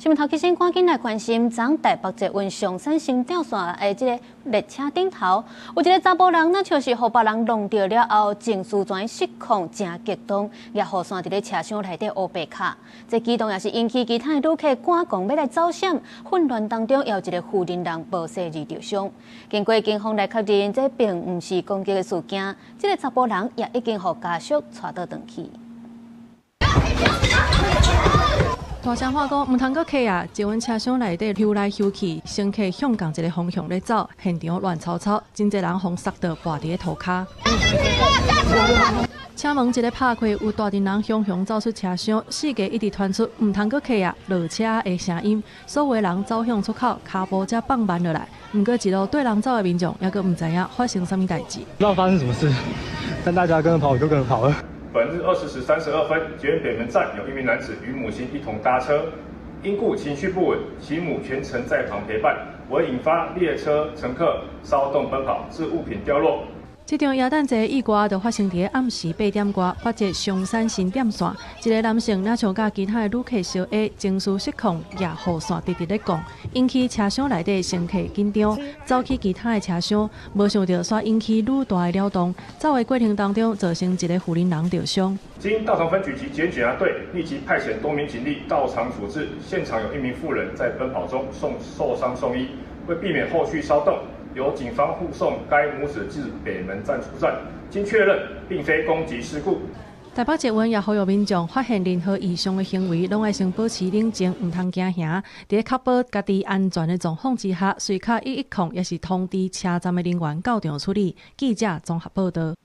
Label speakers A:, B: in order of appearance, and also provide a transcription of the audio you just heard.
A: 新聞頭起先趕緊來關心，昨台北捷運松山新店線的這個列車頂頭，有一個查埔人，若像是予別人弄著了後，情緒轉失控，誠激動，舉雨傘佇咧車廂內底烏白敲。這舉動也是引起其他的旅客趕狂欲來走閃，混亂當中，也有一個婦人人無細膩著傷。經過警方來確認，這並毋是攻擊的事件，這個查埔人也已經予家屬帶倒轉去。
B: 大聲喊講，毋通閣客啊！捷運車廂內底溜來溜去，乘客向仝一个方向咧走，現場亂糟糟，真濟人予捒著跋佇咧塗跤。車門一个拍開，有大陣人雄雄走出車廂，四界一直傳出毋通閣客啊落車的聲音，所有人走向出口，跤步才放慢落來。毋過一路綴人走的民眾，猶閣毋知影發生啥物代誌。
C: 不知道發生什麼事，但大家跟着跑，我就跟着跑了。
D: 本日20時32分，捷運北門站有一名男子與母親一同搭車，因故情緒不穩，其母全程在旁陪伴，為引發列車乘客騷動奔跑，致物品掉落。
B: 這場耶誕節意外就發生佇暗時8點外，北捷松山新店線，一个男性若像佮其他的旅客相下，情緒失控，舉雨傘直直咧摃，引起車廂內底乘客緊張，走去其他的車廂，無想著煞引起愈大的擾動，走的過程當中造成一个婦人人著傷。
D: 經大同分局及捷運警察隊立即派遣多名警力到場處置，現場有一名婦人在奔跑中送受傷送醫，為避免後續騷動，由警方護送該母子至北門站出站，經確認並非攻擊事故。
B: 台北捷運也呼籲民眾發現任何異常的行為，攏愛先保持冷靜，毋通驚嚇。佇確保家己安全的狀況之下，隨敲110，抑是通知車站的人員到場處理。記者綜合報道。